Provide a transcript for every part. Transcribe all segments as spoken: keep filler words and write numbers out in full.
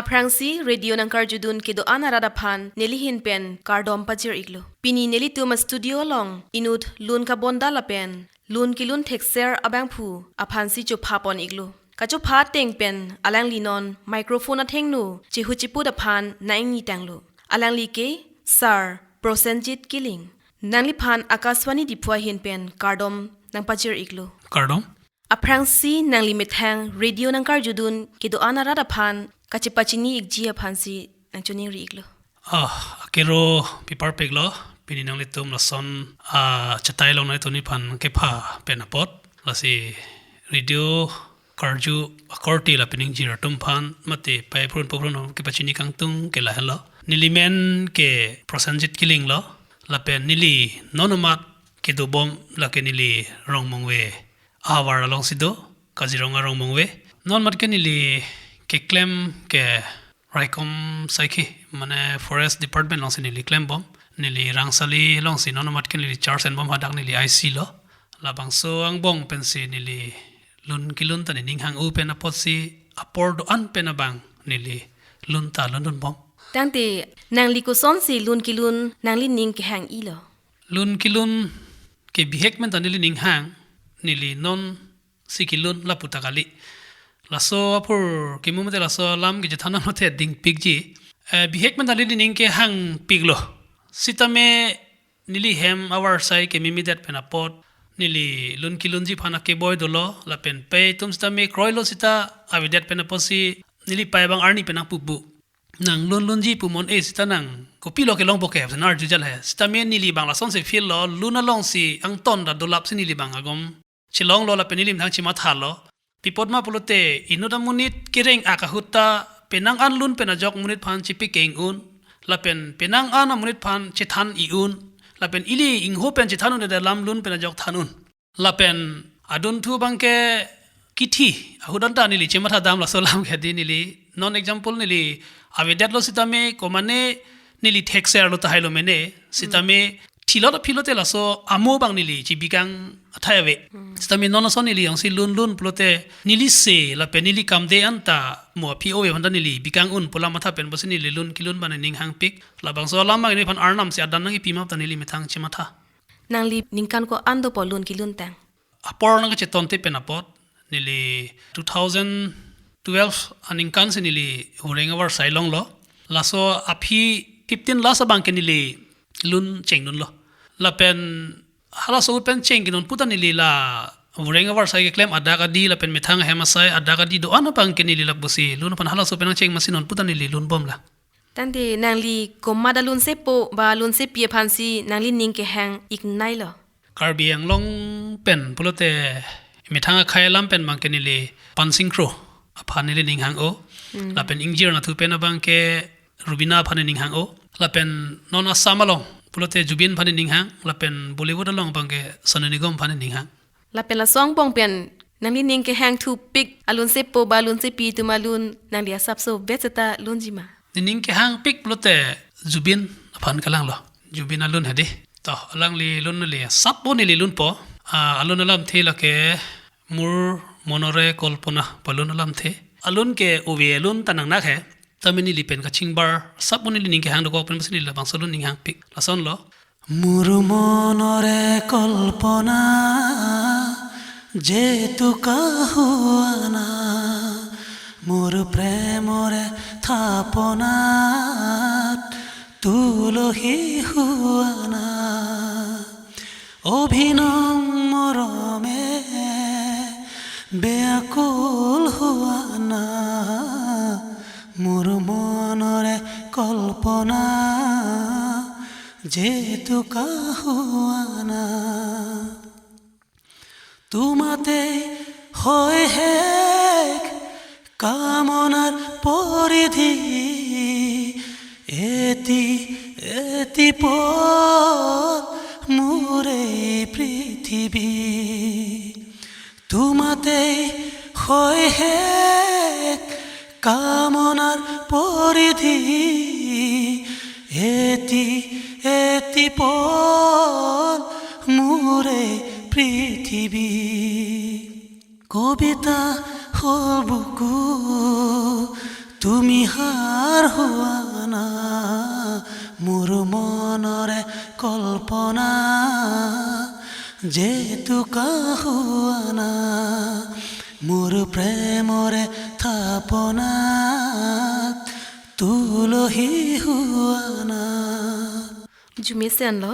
Aphrangsi radio nangkarjudun kedo-an arat aphan neli ahin pen kardom pajir-iklo. Pini nelitum a-studio along inut lun kabonda lapen lun kelun thekser abangphu aphansi chopha pon-iklo. Kachopha ateng pen alangli non microphone athengno chihu chiput aphan nang-ingni tanglo. Alangli ke Sir Prosenjit Killing. Nangliphan Akashvani Diphu ahin pen kardom nangpajir-iklo. Kardom. Aphrangsi nangli methang radio nangkarjudun kedo-an arat aphan kachepachini-ikji aphansi nangchoningri-iklo. Ah, akero piparpiklo, pini nanglitum lason, ah, chetai long nanglitum aphan kepha pen apot, lasi radio karju akorte lapen ingjir atum aphan, mate pai phurun pophurun kepachini kangtung ke lahenlo. Neli men ke Prosenjit Killing lo, lapen neli non amat kedobom lake neli Rongmongve ahavar alongsi do, Kaziranga Rongmongve. Non amat ke neli keklem ke raikom saikhi, mane Forest Department alongsi neli klembom. Neli rangsali alongsi non amat ke neli charge enbom, hadak neli I C lo. Labangso angbong pensi neli lun kelun ta nening hang-o pen apotsi apor do-an pen abang neli lun ta lundunbom. Tangte nangli kosonsi lun kelun nanglining kehang-ilo? Lun kelun ke bihek pen ta neli ning hang, neli nonsi kelun lapu ta kali. Laso apor kimu mate laso alam kechethan mate dingpikji. Eh, bihek pen ta neli ning kehangpiklo. Sitame neli hem avarsai kemimidet pen apot, neli lun kelunji aphan akeboi dolo, lapen pai atum sitame kroilo sita avedet pen apotsi neli pai abang arni pen nangpupu. Nang lun lunji pu mon-e sita nang kopilo kelongpo ke, nang arju jal he. Sitame neli abang lasonsi feel lo, lun alongsi angton ta dolapsi neli abang agom chelonglo lapen neli methang chemathalo. Pi apot ma pulote inut amonit kereng-ak ahut ta penang an lun pen ajok monit aphan chepikeng un, lapen penang an amonit aphan chethan-i un, lapen ili ingho pen chethan un-edet alam lun pen ajok than un. Lapen adunthu abangke kithi ahut anta neli chematha dam laso alam ke di neli. Non example neli avedetlo sitame komane neli thekser lo tahailo mene, sitame thilot aphi lote laso amo abang neli chibikang athai ave. Sitame non ason neli jongsi lun lun pulote neli se lapen neli kamde anta mo aphi ove aphanta neli bikang un pu alam matha pen pusi neli lun kelun abang nening hangpik. Labangso alam abang neliphan Arnam si adan nangkipi ma ta neli methang chematha. Nangli ningkan ko-an dopo lun kelun tang? Apor nangkachetonte pen apot, neli two thousand twelve aningkan si neli Hureng avarsai longlo. Laso aphi fifteen last abangke neli lun chengdunlo. Lapen halaso pen chengdun pu ta neli la Hureng avarsai keklem adak adi lapen methang ahem asai adak adi do-an abangke neli lapusi lun aphan halaso pen nangcheng masi non pu ta neli lunbomlang. Tangte nangli komat alunsepo ba alunsepi aphansi nanglining kehang-iknailo? Karbi Anglong pen pulote methang akhei alam pen abangke neli Pansing Kro aphan neli ning hang-o. Hmm. Lapen ingjir anatthu pen abangke Rubina aphan nening hang-o. Lapen non Assam along pulote Zubeen aphan nening hang. Lapen Bollywood along abangke Sonu Nigam aphan nening hang. Lapen laso angbong pen nanglining kehang thupik alunsepo ba alunsepi atum alun nangli asapso bet seta lunji ma? Nening kehangpik pulote Zubeen aphan kalanglo. Zubeen alun hedi. To, alangli lun neli asappo neli lunpo. Ah, alun alamthe lake Mur Monore Kolpona pu alun alamthe. Alun ke ove alun ta nangnak he. Tame neli pen kachingbar asappo neli ning kehang dokok pen pusi neli labangso alun ning hangpik. Lasonlo. মোর মনরে কল্পনা যে তু কাহুয়ানা, মোর প্রেমরে থাপনাত তুলসী হুয়ানা, অভিনম মরমে বেয়াকুল হুয়ানা, মোর মনরে কল্পনা যেহেতু কাহুয়ানা। তোমাতে হয় শেষ কামনার পরিধি, এটি এটি পল মোরে পৃথিবী। তোমাতে হয় শেষ কামনার পরিধি, এটি এটি পল মোরে পৃথিবী। কবিতা হল বুকু তুমি হাৰ হোৱা না, মোৰ মনৰে কল্পনা, যে টোকা হোৱা না, মোৰ প্ৰেমৰে থাপনা, তুলসী হোৱা না। Arjumesen lo,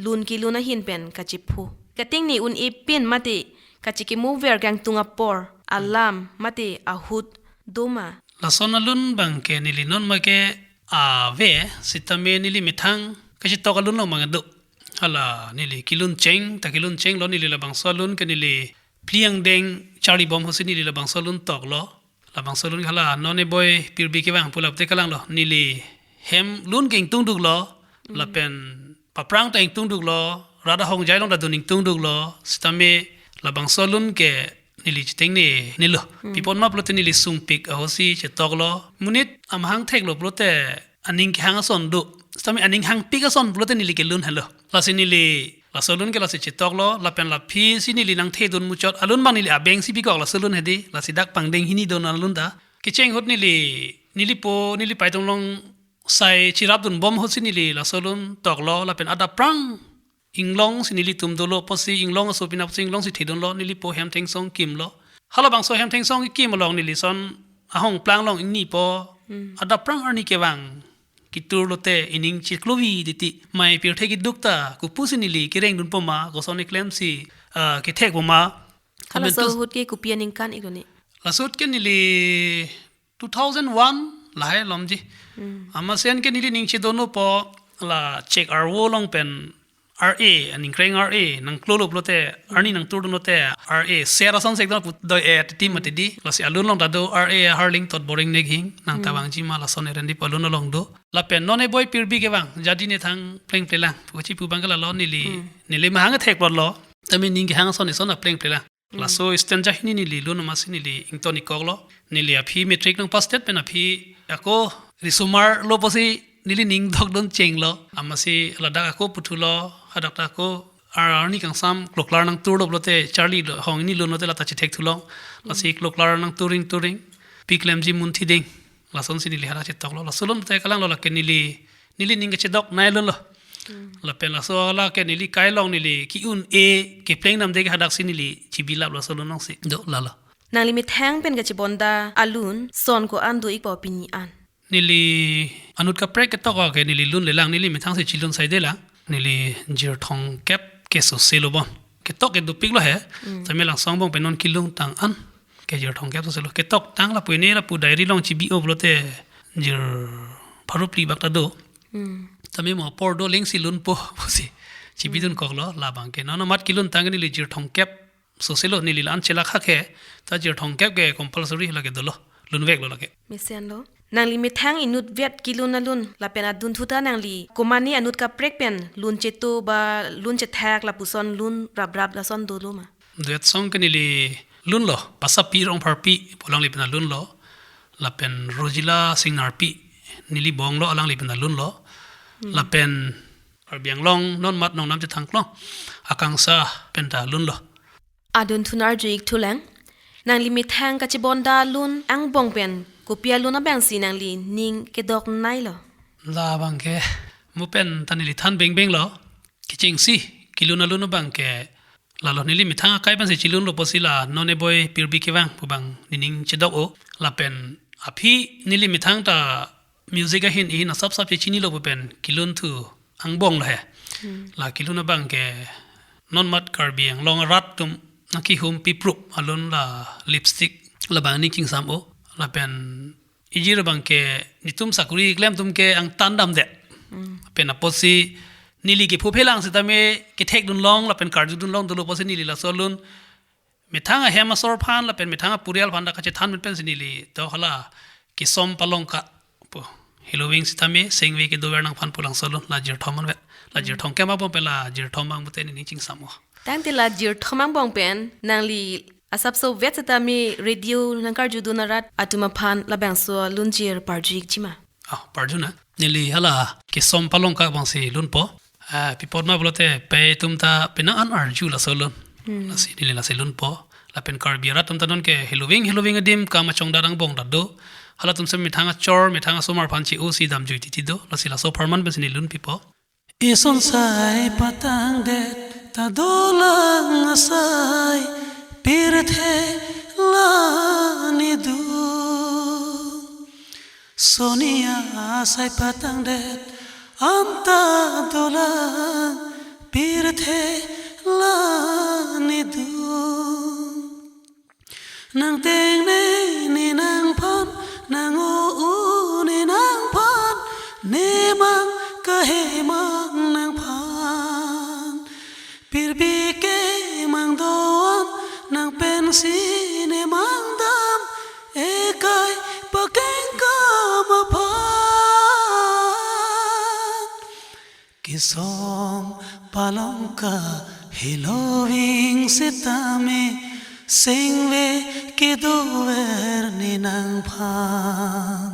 lun kelun ahin pen kachepho. Kating ni un-e pen mate kachekimo ver kangtung apor, alam mate ahut do ma? Lason alun abang ke neli non ma ke ave, sitame neli methang kachetok alun along abang do. Hala neli kelun cheng, ta kelun cheng lo neli labangso alun ke neli phli angdeng charlibom ahutsi neli labangso alun toklo. Labangso alun ke hala non eboi pirbi kevang pu lapu te kalang lo. Neli hem lun ke ingtungduk lo. Lapen paprang ta ingtungduk lo. Rat ahongjai along ta dun ingtungduk lo. Sitame labangso alun ke neli chitengne nelo. Pi apot ma pulote neli sungpik ahutsi chetok lo. Monit amahang thek lo pulote aning kehang ason do. Sitame aning hangpik ason pulote neli kelun helo. Lasi neli laso alun ke lasi chetok lo, lapen la aphi si neli nangthedun muchot alun abang neli abeng si bikok laso alun hedi, lasi dak pangdeng hini dun alun ta. Kecheng ahut neli, neli po, neli pai atum along sai cherapdun bom ahutsi neli laso alun toklo, lapen adap aphrang inglong si nelitum dolo, pusi inglong aso pinap si inglong si thedunlo, neli po hem thengsong kimlo. Halabangso hem thengsong kim along neli son ahong plang along ingni po. Hmm. Adap aphrang arni kevang ketur lote ining chiklo vi titi. Mai pirthe keduk ta kopusi neli kerengdunpo ma, koson eklem si, ah, kethekpo ma. Halaso Komentus- ahut ke kopi aningkan ik lo ni? Laso ahut ke neli two thousand one lahai lomji. Hmm. Amatsi an ke neli ning chedono po la Chek Arvo along pen R A, aning kreng R A, nangklolo pulote, arni nangturdun lote, R A, ser ason sek dun pu doi-et titi mati di, lasi alun along ta do, R A Harling Tot Boring Neghing, nang ta Hmm. vangji ma lason erandi pu alun along do. Lapen non eboi pirbi kevang, jadi ne thang plengple lang, pu kachipu abang ke lalo neli, Hmm. neli mahang thek lo, tame ning kehang ason eson a plengple lang. Hmm. Laso stanza hini neli lun amatsi neli ington ikok lo. Neli aphi matric nangpass det pen aphi ako risomar lo pusi neli ning dokdun chenglo. Amatsi ladak ako puthulo, hadak ta ako ar-, arni kangsam kloklar nangturlo pulote charli lo, hong hini lun lote lata chethekthu long. Lasi kloklar nangturing turing. Pi klemji munthi ding. Lasonsi neli hadak chetok lo. Laso alun te kalang lo lake neli, neli ning kachedok nai alun lo. Hmm. Lapen laso hala ke neli kai along neli ke-un-e kepleng namde ke hadak si neli chibilap laso alun along si. Do lalo. Nangli methang pen kachebonda alun son ko-an do ikpo pini an? Neli anut kaprek ketok ke neli lun le lang, neli methang si chilun saide lang. Neli jirthongkep ke sose lo bon. Ketok ke dopik lo he. Hmm. Tame langsong bong pen non kelun tang an. Ke jirthongkep sose lo. Ketok tang lapu ini lapu diary along chibi-o pulote jir pharo phli bak ta do. Hmm. Tame mo apor do lengsi lunpo pusi. Chibidun Hmm. kok lo labang ke. Non amat kelun tang neli jirthongkep sose lo neli la-an chelakha ke, ta jirthongkep ke compulsory lake dolo, lunvek lo lake. Mesen lo. Nangli methang inutvet kelun alun, lapen adunthu ta nangli komatne anut kaprek pen lun cheto ba lun chethak lapuson lun raprap lason dolo ma? Duet song ke neli lunlo, Pasapi Rongpharpi pu alangli pen alunlo, lapen Rojila Singnarpi, neli bonglo alangli pen alunlo, Hmm. lapen Karbi Anglong non mat nongnam chethangklong, Akangsha pen ta lunlo. Adunthu nang arju ikthulang, nangli methang kachebonda alun angbong pen kopi alun abangsi nangli ning kedok nai lo? Labang ke, mo pen ta neli than bengbeng lo, kechengsi, kelun alun abang ke, lalo neli methang akai pensi chilun lo pusi la, non eboi pirbi kevang, pu abang nening chedok-o, lapen aphi neli methang ta music ahin ihin asap sap chechinilo pu pen kelun thu angbong lo he. Hmm. La kelun abang ke non mat Karbi Anglong arat atum nangkehum piprup alun la lipstick labang ni kingsam-o. Lapen ijir abang ke netum sakuri klem atum ke angtan damde. Hmm. Pen apotsi neli kepho phelang sitame kethekdun long lapen karjudun long dolo pusi neli laso alun methang ahem asor aphan lapen methang apurial aphan ta kachethan pen pensi neli do hala Kesom Palongka pu. Heloving sitame sengve kedover nangphan pu langsolo la jirthom anvet. La Hmm. jirthongkep angbong pen la jirthom angbong te nening chingsam-o. Tangte la jirthom angbong pen nangli asapso vet sitame radio nangkarjudun arat atum aphan labangso alun jir parju ikji ma? Ah, parju nang. Neli hala Kesom Palongka abangsi lunpo. Ah, pi apot ma pulote pei atum ta penang an arju laso alun. Hmm. Lasi neli lasi lunpo. Lapen Karbi arat atum ta non ke heloving heloving adim kam achongdat angbong ta do. Halatum si methang achor, methang asomar aphan che-o si damjui titi do, lasi laso apharman pensi neli lun pipo. Ison sai patangdet ta dolang asai pirthe la nidung. Sonia sai patangdet anta dolang pirthe la nidung. Nangtengne ne nangphan, nang-o-o ne nangphan, nemang kahemang nangphan. Pirbi kemang do-an, nang pensi nemang dam, ekai pakengkam aphan. Kisom palongka heloving sitame, sengve kedover ne nangphan.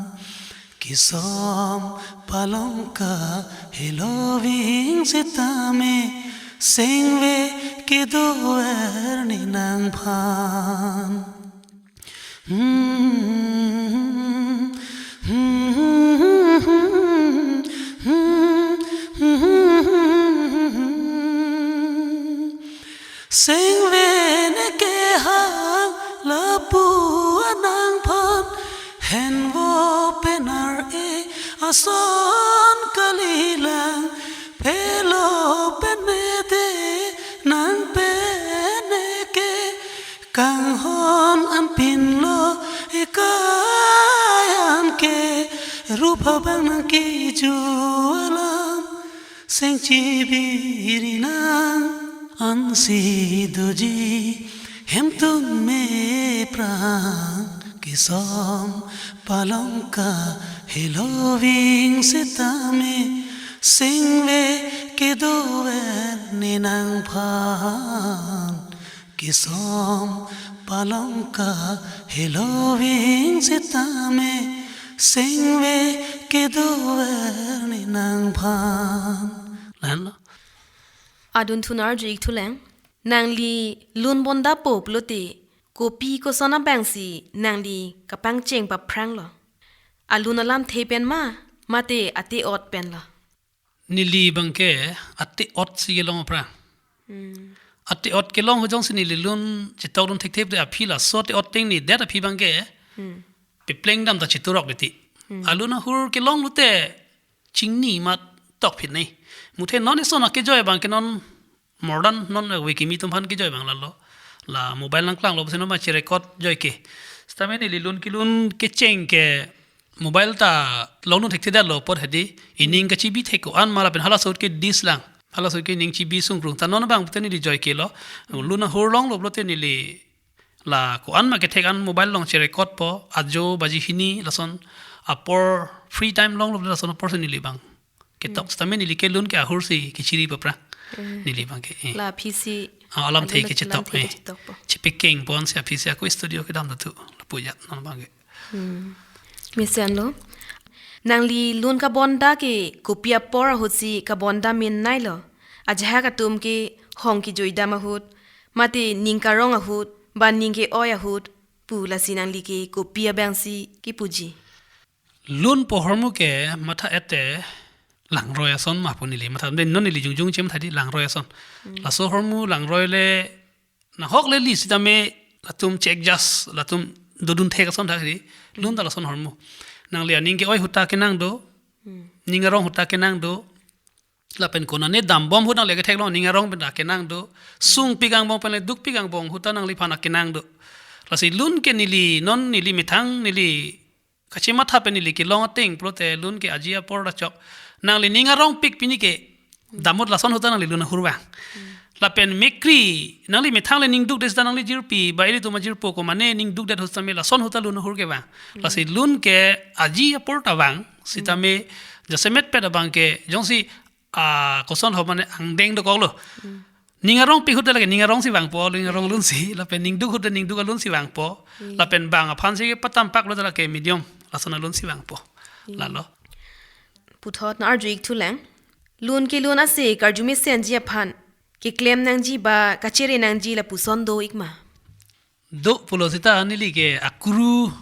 Kisom palongka heloving sitame, sengve kedover ne nangphan. Sengve ne kehang lapu anangphan, henvo pen ar-e ason kalilang, phelo pen mete nang pen ne ke kanghon anpinlo, ekai an ke rup abang nang kiju alam, seng chibiri nang ansi doji, hemtun me prang. Kisom palongka heloving sitame, sengve kedover ne nangphan. Kisom palongka heloving sitame, sengve kedover ne nangphan. Lahenlo. Adun thunar ju ik thulang. Nangli lun bondapo pulote, kopi koson abangsi nangli kapangcheng paphranglo? Alun alamthe pen ma, mate ate-ot penlo? Neli abangke ate-ot si kelong aphrang. Hmm. Ate-ot kelong ahut jongsi neli lun chetokdun thekthe te aphi laso ate-ot tengni det aphi abangke. Hmm. Pepleng dam ta chetorok titi. Hmm. Alun ahur kelong lote chingni mat tokphit nai. Muthe non eson akejoi abangke non modern non ave kimi atum aphan kejoi abang lalo. La mobile nangklanglo pusi non ma cherecord joi ke. Sitame neli lun kelun kecheng ke mobile ta longdun thekthe detlo apot hedi. Ining kachibi thek ko-an ma lapen halaso ahut ke disc lang. Halaso ahut ke ining chibi sungkrung. Ta non abang pute neli joi kelo. Lun ahur longlo pulote neli la ko-an ma kethek an mobile along cherecordpo, ajo baji hini lason apor, free time longlo lason apor si neli abang ketok. Hmm. Sitame neli kelun ke ahur si kechiri paphrang. Hmm. Neli abangke, eh. La aphi si Ah, alamthe alun kechetok, alamthe eh. Kechetokpo. Chepekeng ponsi aphi si ako studio kedam ta thu, lapu ajat non abangke. Hmm. Mesen lo. Nangli lun kabonda ke kopi apor ahut si kabonda min nailo? Ajahak atum ke hong kejui dam ahut, mate ning karong ahut, ba ning ke-oi ahut, pu lasi nangli ke kopi abangsi kepuji? Lun pu ahormu ke matha ete langroi ason ma pu neli matha, den non neli jongjong che matha di langroi ason. Hmm. Laso ahormu langroi le nahok le li sitame latum che-adjust, latum dodun thek ason thak di. Lun ta lason ahormu. Nangli aning ke-oi ahut ta kenang do. Hmm. Ning arong ahut ta kenang do. Lapen konane dambom ahut nangli ketheklong ning arong pen ta kenang do. Sungpik angbong pen le dukpik angbong ahut ta nangliphan ta kenang do. Lasi lun ke neli non neli methang neli kachematha pen neli kelong ateng pulote lun ke aji apor ta chok. Nangli ning arongpik pini ke damot lason ahut ta nangli lun ahur vang. Hmm. Lapen mekri nangli methang le ning dukdet sita nangli jirpi ba ilitum ajirpo komane ning dukdet ahut sitame lason ahut ta lun ahur kevang. Hmm. Lasi lun ke aji apor ta vang sitame jasemet pet abangke jongsi, ah, koson ho mane angdeng dokoklo. Hmm. Ning arongpik ahut ta lake ning arongsi vangpo, ning arong alunsi, lapen ning duk ahut ta ning duk alunsi vangpo, Hmm. lapen bang aphansi kepatam paklo ta lake medium, lason alunsi vangpo. Hmm. Lalo. Puthot nang arju ik thulang. Lun kelun ase karju mesenji aphan keklem nangji ba kachere nangji lapuson do ik ma? Do pulo sita neli ke akuru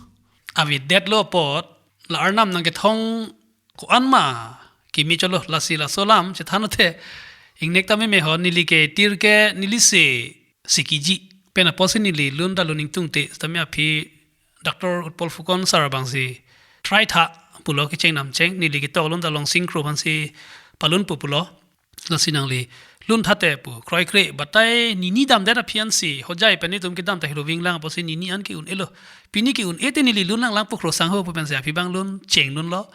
avedetlo apot, la Arnam nangkethong ko-an ma keme chotlo, lasi laso alam chethan athe ingnek ta meme ho, neli ke tir ke neli se sikiji pen apotsi neli lun ta lun ingtungte, sitame aphi Doctor Utpal Fukan sir abangsi try tha pulo, kecheng namcheng, neli ketok lun ta Longsing Kro aphansi palunpo pulo. Lasi nangli lun thate pu kroikre batai nini damdet aphi ansi hojai pen netum kedam ta helo vinglang apotsi nini an ke-un-elo. Pini ke-un-e te neli lun nanglang pu Kro Sangho pu pensi aphi abang lun chenglunlo.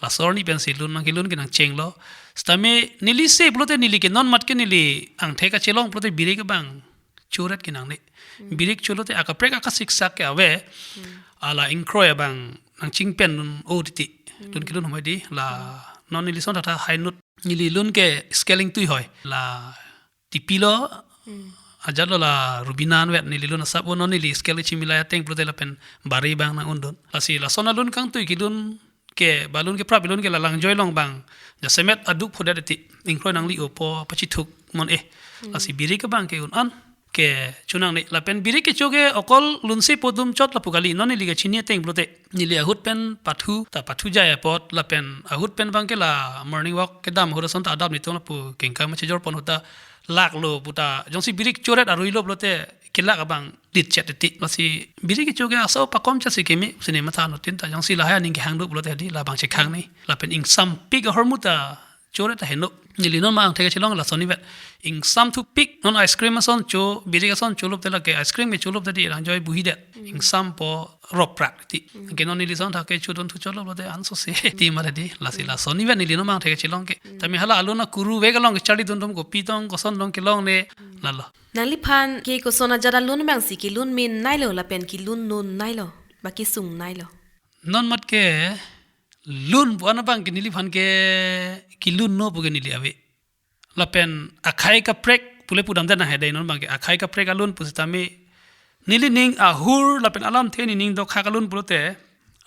Laso arni pensi lun nangkelun ke nangchenglo. Sitame neli se pulote neli ke non mat ke neli angthek kachelong pulote birik abang choret ke nangne. Birik cholote akaprek akasiksak ke ave. Hala ingkroi abang nangchingpen un-o titi. Lun kelun humai di, la non neli son tata hainut. Neli lun ke scale ingtui hoi. La tipilo, ajatlo la Rubina anvet neli lun asap o, non neli scale chimilai ateng pulote lapen bari abang nang-undun. Lasi lason alun kangtui kelun ke, ba lun keprap lun ke la langjoi along abang jasemet aduk phodet eti, ingkroi nangli-opo pachithuk mon e. Lasi birik abang ke un-an ke chonangne, lapen birik kecho ke okol lunsepo atum chot lapu kali, non neli kachini ateng pulote neli ahut pen pathu ta pathujai apot, lapen ahut pen abang ke la morning walk kedam ahut ason ta adap netum lapu kengkam chejor pon ahut ta laklo puta, jongsi birik choret aruilo pulote kelak abang ditchet eti. Lasi birik kecho ke aso pakom chatsi keme pusi ne matha anuttin ta, jongsi lahai aning kehang do pulote di labang chekhang ni. Lapen ingsampik ahormu ta choret ta heno. Neli non ma angthek kachelong lason ivet. Ingsamthupik, non ice cream ason cho, birik ason cholote lake ice cream ke cholote di langjoi buhidet. Ingsampo roprak ti. Ke non neli son thak ke chodun thu cholo pulote ansose ti male di. Lasi lason ivet neli non ma angthek kachelong ke. Tame hala alun akuru vek along ke charlidun atum kopi tong koson tong kelong ne, lalo. Nangliphan ke koson ajat alun abangsi kelun mennailo lapen kelun nonnailo, ba kesungnailo? Non mat ke lun pu-an abang ke neliphan ke kelun no pu ke neli ave. Lapen akhei kaprek pule pudam dan ahedai, non abang ke akhei kaprek alun pusitame nelining ahur lapen alamthe nening dokhak alun pulote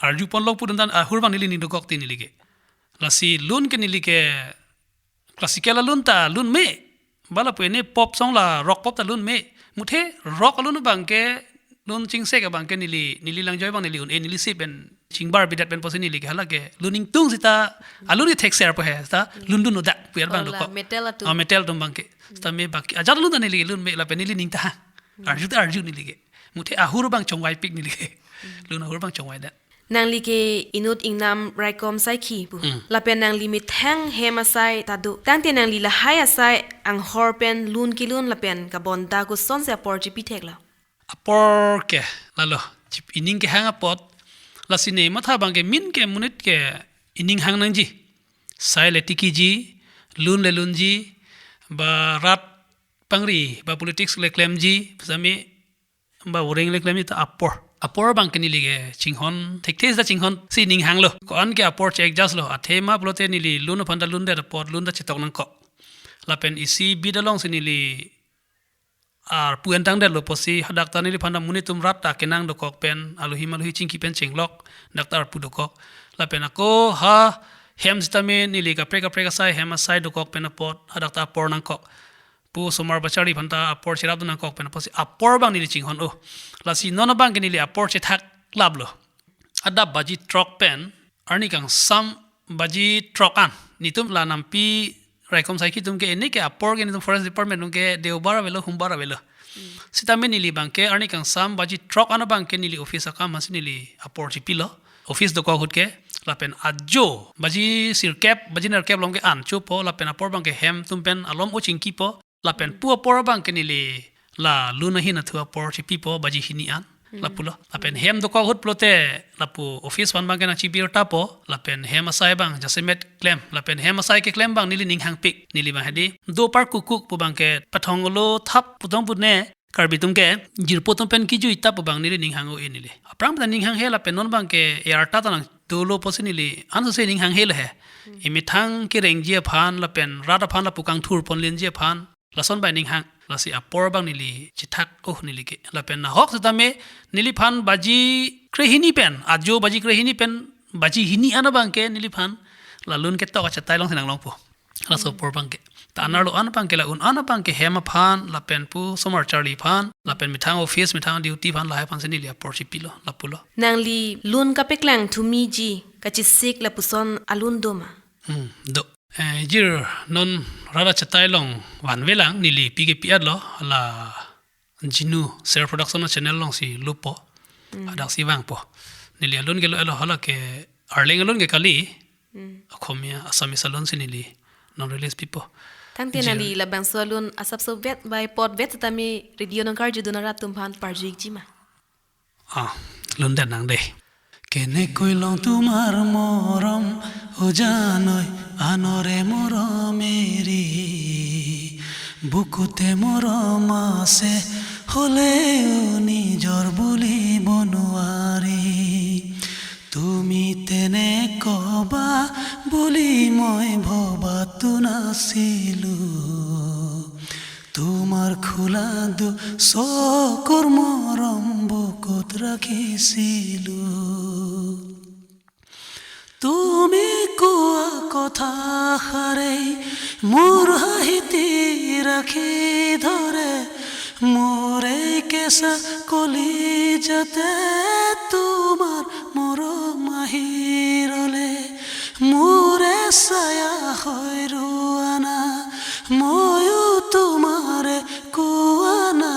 arju ponlong pudam dan ahur abang nelining dokok ti neli ke. Lasi lun ke neli ke classical alun ta lun me. Ba lapu ene pop song la rock pop ta lun me. Muthe rock alun abang ke lun chingsek abang ke neli, neli langjoi abang neli un-e, neli si pen chingbar bidat pen pusi neli ke hala ke lun ingtung sita alun ke thekser po he, sita lundun udak pu abang. Oh, la dokok metal atum. Ah, metal atum abang ke. Sitame baki ajat alun ta neli lun me, lapen nelining ta ha. Arju ta arju neli ke. Muthe ahur abang chongvaipik neli ke. Lun ahur abang chongvaidet. Nangli ke inut ingnam raikom asaikhi pu. Lapen nangli methang hem asai ta do. Tangte nangli lahai asai anghor pen lun kelun lapen kabonta kosonsi apor chipitheklo? Apor ke, lalo, chip ining kehang apot. Lasi ne matha abang ke min ke monit ke ining hang nangji. Sai le tikiji, lun le lunji, ba rat pangri, ba politics le klemji, sami ba ureng le klemji ta apor. Apor abang ke neli ke chinghon, thekthe ta chinghon si ining hanglo. Ko-an ke apor che-adjust lo. Athema pulote neli lun aphan ta lundet apot lun ta chetok nangkok. Lapen isi bit alongsi neli arpu entangdetlo pusi hadak ta neliphan ta monit atum rat ta kenang dokok pen, aluhi maluhi chingki pen chenglok, dak ta arpu dokok. Lapen ako ha hem sitame neli kaprek kaprek asai hem asai dokok pen apot hadak ta apor nangkok. Pu osomar bachari aphan ta apor cherapdun nangkok pen apotsi apor abang neli chinghon-o. Lasi non abang ke neli apor chethak laplo. Adap baji throk pen arni kangsam baji throk an. Netum la nampi raikom asaikhi atum ke ene ke apor ke netum Forest Department atum ke Deobar avelo, Humbar avelo. Sitame neli abang ke arni kangsam baji throk an abang ke neli office akam aphansi neli apor chipilo. Office dokok ahut ke, lapen ajo baji sirkep, baji nerkep along ke an chopo, lapen apor abang ke hem atum pen alom o chingkipo. Lapen pu apor abang ke neli la lun ahin athu apor chipipo baji hini an. Lapulo. Lapen hem dokok ahut pulote lapu office aphan abang ke nangchibirtapo. Lapen hem asai abang jasemet klem. Lapen hem asai keklem abang neli ning hangpik. Neli abang hedi. Dopar kukuk pu abang ke pathong olo thap putong pune. Karbi atum ke jirpo atum pen kijui ta pu abang neli ning hang-o-e neli. Aphrang ta ning hanghe lapen non abang ke arta ta nangdolo pusi neli ansose ning hanghelo he. Emethang kerengji aphan lapen rat aphan lapu kangthur ponlenji aphan. Lason bai ning hang, lasi apor abang neli chethak-o neli ke. Lapen nahok sitame neliphan baji krehini pen, ajo baji krehini pen, baji hini an abang ke neliphan la lun ketok achetai alongsi nanglongpo. Laso apor abang ke. Anerlo an abang ke la un an abang ke hem aphan, lapen pu osomar charli aphan, lapen methang office, methang duty aphan, lahai aphan si neli apor chipilo, lapulo. Nangli lun kapeklang thumiji, kachesik lapuson alun do ma? Hmm, do. Eh, jir non rat achatai along vanvelang, neli pi ke pi-at lo, la Jinu Ser Production a-channel alongsi lupo. Hmm. Hadak si vangpo. Neli alun ke lo-et lo, hala ke Arleng alun ke kali. Hmm. Akhomia Assamese alun si neli non release pipo. Tangte jir nangli labangso alun asapso vet bai pot vet tame radio nangkarjudun arat atum aphan parju-ikji ma? Ah, lun det nang dei. কেনেকৈ লওঁ তোমাৰ মৰম, অজানৈ আনৰে মৰম এৰি। বুকুতে মৰম আছে, হ'লেও নিজৰ বুলিব নোৱাৰি। তুমি তেনে কবা বুলি মই ভবাতো নাছিলো। তোমাৰ খোলা দু চকুৰ মৰম বুকুত ৰাখিছিলো। তুমি কোৱা কথাষাৰেই মোৰ হাঁহিটি ৰাখি ধৰে। মোৰ এই কেঁচা কলিজাতে তোমাৰ মৰম আহি ৰলে। মোৰে ছায়া হৈ ৰোৱানা, ময়ো তোমাৰে কোৱানা।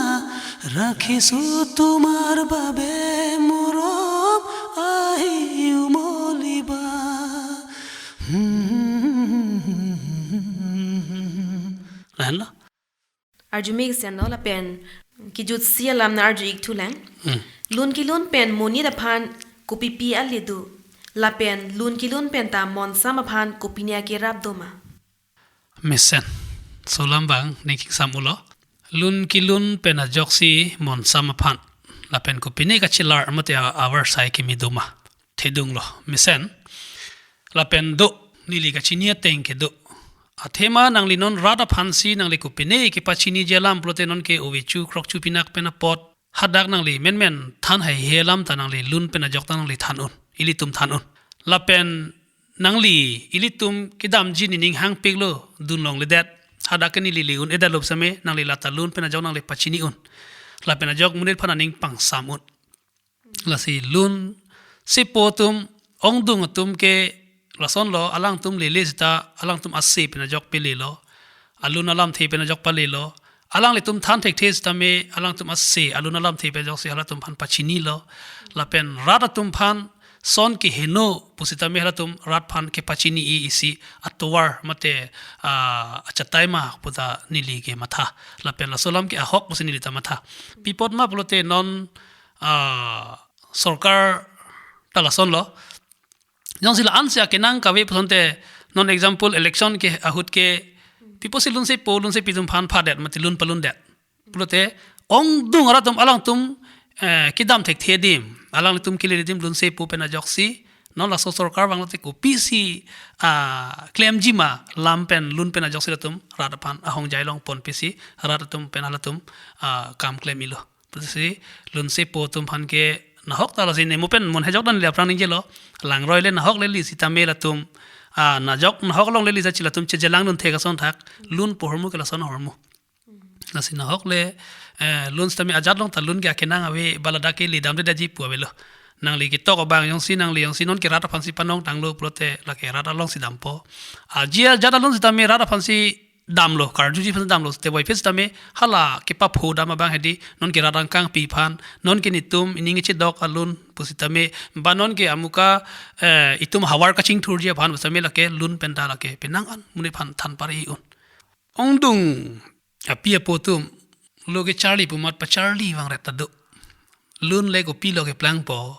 ৰাখিছো তোমাৰ বাবে মৰম আহি উমলিবা। Lahenlo. Arju mesen lo lapen kejutsi alam nang-arju-ik thulang. Hmm. Lun kelun pen monit aphan kopipi ale do? Lapen lun kelun pen ta monsam aphan kopine akerap do ma? Mesen. Laso alam abang ning kingsam ulo. Lun kelun pen ajoksi monsam aphan, lapen kopine kachelar mate a-, avarsai kimi do ma? Thedunglo, mesen. Lapen do, neli kachini ateng ke do. Athema nangli non rat aphansi nangli kopine kepachiniji alam pulote non ke ovechu krokchu pinak pen apot. Hadak nangli menmen than haihe alam ta nangli lun pen ajok ta nangli than un, ilitum than un. Lapen nangli ilitum kedamji nening hangpiklo dun longledet. Hadak ke neli le un-edetlo same nangli lata lun pen ajok nangli pachini un. Lapen ajok monit aphan aning pangsam un. Lasi lun sepo atum, ongdung atum ke lasonlo, alangtum lele sita alangtum ase pen ajok pelelo. Alun alamthe pen ajok palelo. Alanglitum than thekthe sitame alangtum ase alun alamthe pen ajoksi halatum aphan pachinilo. Lapen rat atum aphan son keheno pusitame halatum rat aphan kepachini-i isi atovar mate, ah, achatai ma puta neli ke matha. Lapen laso alam ke ahok pusi neli ta matha. Pi apot ma pulote non, ah, sorkar ta lasonlo. Jongsi la-ansi akenang kave pusonte non example election ke ahut ke pi apotsi lun sepo, lun sepi atum aphan phadet mate lun palundet. Pulote ongdung arat atum alangtum, eh, kedam thekthe adim, alangtum kelele adim lun sepo pen ajoksi, non laso sorkar vanglote kopisi, ah, klemji ma lam pen lun pen ajoksi latum rat aphan ahongjai longpon pisi rat atum pen halatum, ah, kam klem-ilo. Pusi lun sepo atum aphan ke nahok ta lasi ne mo pen mon hejok dan le aphrang ningjelo. Langroi le nahok leli sitame latum, ah, najok nahok longleli jachi latum chejelang lun thek ason thak, lun po ahormu ke lason ahormu. Lasi nahok le, eh, lun sitame ajat along ta lun ke akenang ave, ba ladak ke ledamdedetji pu avelo. Nangli ketok abang jongsi nangli jongsi non ke rat aphansi panong tanglo pulote lake rat alongsi dampo. Aji ajat alun sitame rat aphansi damlo, karjuji aphan damlo, te boy aphi sitame hala kepapho dam abang hedi, non ke rat angkangpi aphan, non ke netum ining ichedok alun pusitame, ba non ke amuka, eh, itum havar kachingthurji aphan pusitame lake lun pen ta lake penang an monit aphan than pare un. Ongdung api apo atum lo kecharli pu amat pacharli vangret ta do. Lun le kopilo keplangpo,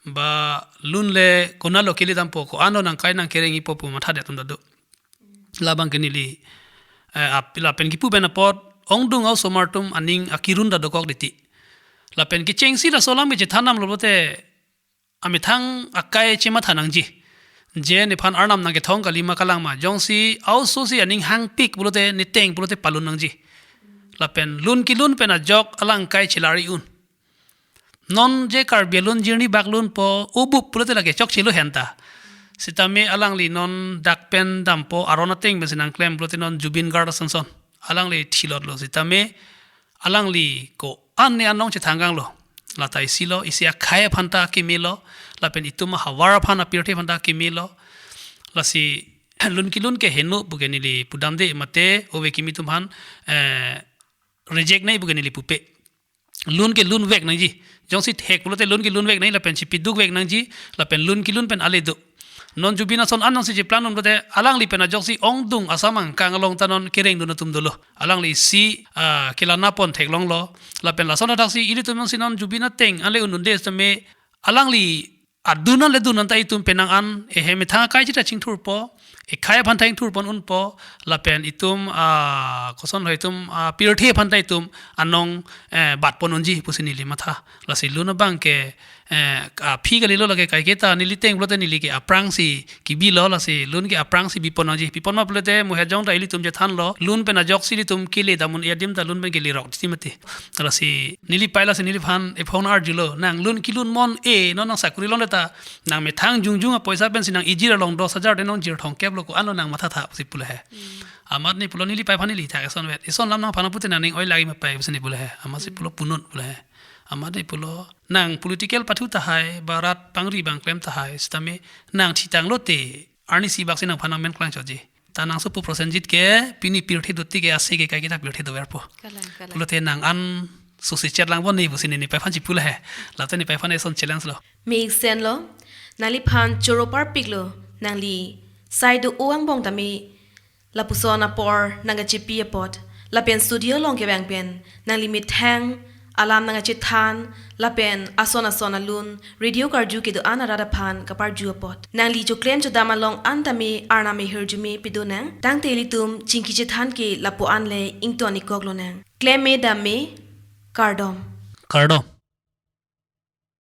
ba lun le konatlo kele dampo, ko-anlo nangkai nangkereng-ipo pu mathadet atum ta do. Labang ke neli, eh, ap-, lapen kipu pen apot ongdung a-osomar atum aning akirun ta dokok titi. Lapen kechengsi laso alam kechethan damlo pulote amethang akai chematha nangji. Je nephan arnam nangkethong kalima kalang ma. Jongsi a-ososi aning hangpik pulote, neteng pulote palun nangji. Lapen lun kelun pen ajok alangkai chelar-i un. Non je Karbi alun jirni bak lunpo, ubup pulote lake chokchelo henta. Sitame alangli non dak pen dampo aron ateng pensi nangklem pulote non Zubeen Garg asonson. Alangli thilot lo sitame alangli ko-an ne anong chethangkang lo. Lata isi lo, isi akhei aphan ta keme lo, lapen itum ahavar aphan apirthe aphan ta keme lo. Lasi lun kelun ke heno puke neli pudamde mate ove kimi atum aphan, eh, reject nai puke neli pupe. Lun ke lun vek nangji. Jongsi thek pulote lun ke lun vek nangji lapen chipiduk vek nangji lapen lun kelun pen ale do. Non Zubeen ason an nangsi cheplang dun pulote alangli pen ajoksi ongdung asamang kang along ta non kereng dun atum dolo. Alangli isi, ah, kelana pon theklong lo. Lapen lason adak si ilitum nangsi non Zubeen ateng ale un-un de sitame alangli adun an le dun an ta itum penang an ehe methang akai chita chingthurpo, ekhei aphan ta ingthur pon unpo, lapen itum, ah, koson ho itum, ah, pirthe aphan ta itum anong, eh, bat pon unji pusi neli matha. Lasi lun abang ke, eh, aphi kalilo lake kaike ta neli ateng pulote neli ke aphrangsi kebi lo lasi lun ke aphrangsi bipon unji. Bipon ma pulote mo hejong ta ilitum chethan lo. Lun pen ajoksi ilitum kele damun adim ta lun pen kele rok titi mati. Lasi neli pai lasi neliphan ephong arjulo. Nang lun kelun mon e, non nang sakuri longle ta nang methang jongjong apoisa pensi nang ijir along dos hajar de nang jir thomkep lo ko-an lo nang matha tha pusi pulo he. Amat ne pulo neli pai aphan neli thak eson vet. Eson lam nangphan pute nang ning oi lagi ma pai pusi ne pulo he. Amatsi pulo punun pulo he. Amat ne pulo nang political pathu tahai, ba rat pangri abang klem tahai, sitame nang thitang lote arnisi baksi nangphan nang men klang choji. Ta nang sopo Prosenjit ke pini pirthe dotik ke ase ke kaike ta pirthe doverpo. Kalang, kalang. Pulote nang an susi chet lang bon ne pusi ne nepai aphan chipulo he. Lata nepai aphan eson challenge lo. Me iksen lo, nangliphan choro parpik lo, nangli sai do-o angbong tame lapuson apor nang kachepi apot, lapen studio along kevang pen nangli methang alam nang kachethan, lapen ason ason alun radio karju kedo-an arat aphan kaparju apot. Nangli choklem chodam along an tame Arnam ahirjume pidun nang, tangte ilitum chingki chethan ke lapu an le ington ikok lonang. Klem me dam me, kardom. Kardom.